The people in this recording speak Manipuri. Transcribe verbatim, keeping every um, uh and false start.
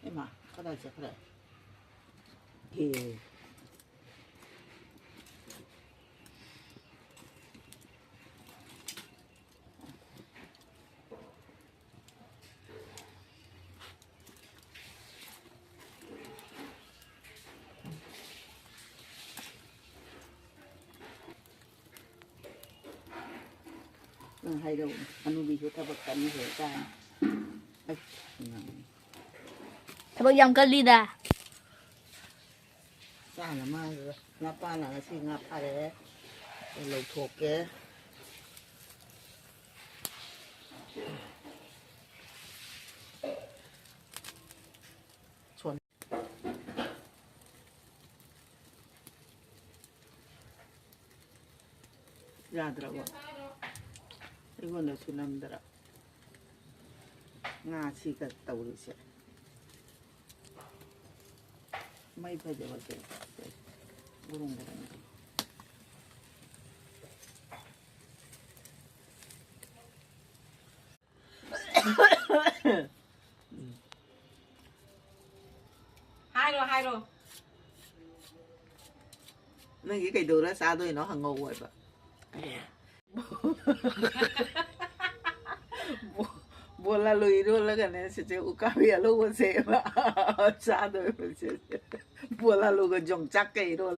ꯏꯃꯥ, ꯀꯗꯥꯏ ꯆꯠꯈ꯭ꯔꯦ? ꯑꯦ꯫ ꯅꯪ ꯍꯥꯏꯔꯛꯎ, ꯍꯅꯨꯕꯤꯁꯨ ꯊꯕꯛ ꯀꯟꯅ ꯍꯦꯛ ꯇꯥꯏ꯫ ꯑꯁ, ꯊꯕꯛ ꯌꯥꯝ ꯀꯜꯂꯤꯗ꯫ ꯆꯥꯅ ꯃꯥꯜꯂꯦ꯫ ꯅꯄꯥꯅ ꯉꯁꯤ ꯉꯥ ꯐꯥꯔꯛꯑꯦ꯫ ꯑꯩ ꯂꯧꯊꯣꯛꯀꯦ꯫ ꯁꯣꯟ-, ꯌꯥꯗ꯭ꯔꯕꯣ? ꯑꯩꯉꯣꯟꯗꯁꯨ ꯅꯝꯗ꯭ꯔꯥ? ꯉꯥꯁꯤꯒ ꯇꯧꯔꯤꯁꯦ꯫ ꯃꯩ ꯐꯖꯕꯁꯦ꯫ ꯒꯨꯔꯨꯡ ꯒꯨꯔꯨꯡ꯫ ꯍꯥꯏꯔꯣ, ꯍꯥꯏꯔꯣ꯫ ꯅꯪꯒꯤ ꯀꯩꯗꯧꯔ ꯆꯥꯗꯣꯏꯅꯣ ꯍꯪꯉꯧ ꯑꯣꯏꯕ꯫ ꯕꯣ-, ꯕꯣꯂꯥꯂꯨ ꯏꯔꯣꯜꯂꯒꯅꯦ, ꯁꯤꯁꯦ ꯎꯀꯥꯕꯤ ꯑꯂꯧꯕꯁꯦ ꯆꯥꯗꯣꯏꯕ ꯁꯤꯁꯦ꯫ ꯕꯣꯂꯥꯂꯨꯒ ꯌꯣꯡꯆꯥꯛꯀ ꯏꯔꯣꯜ-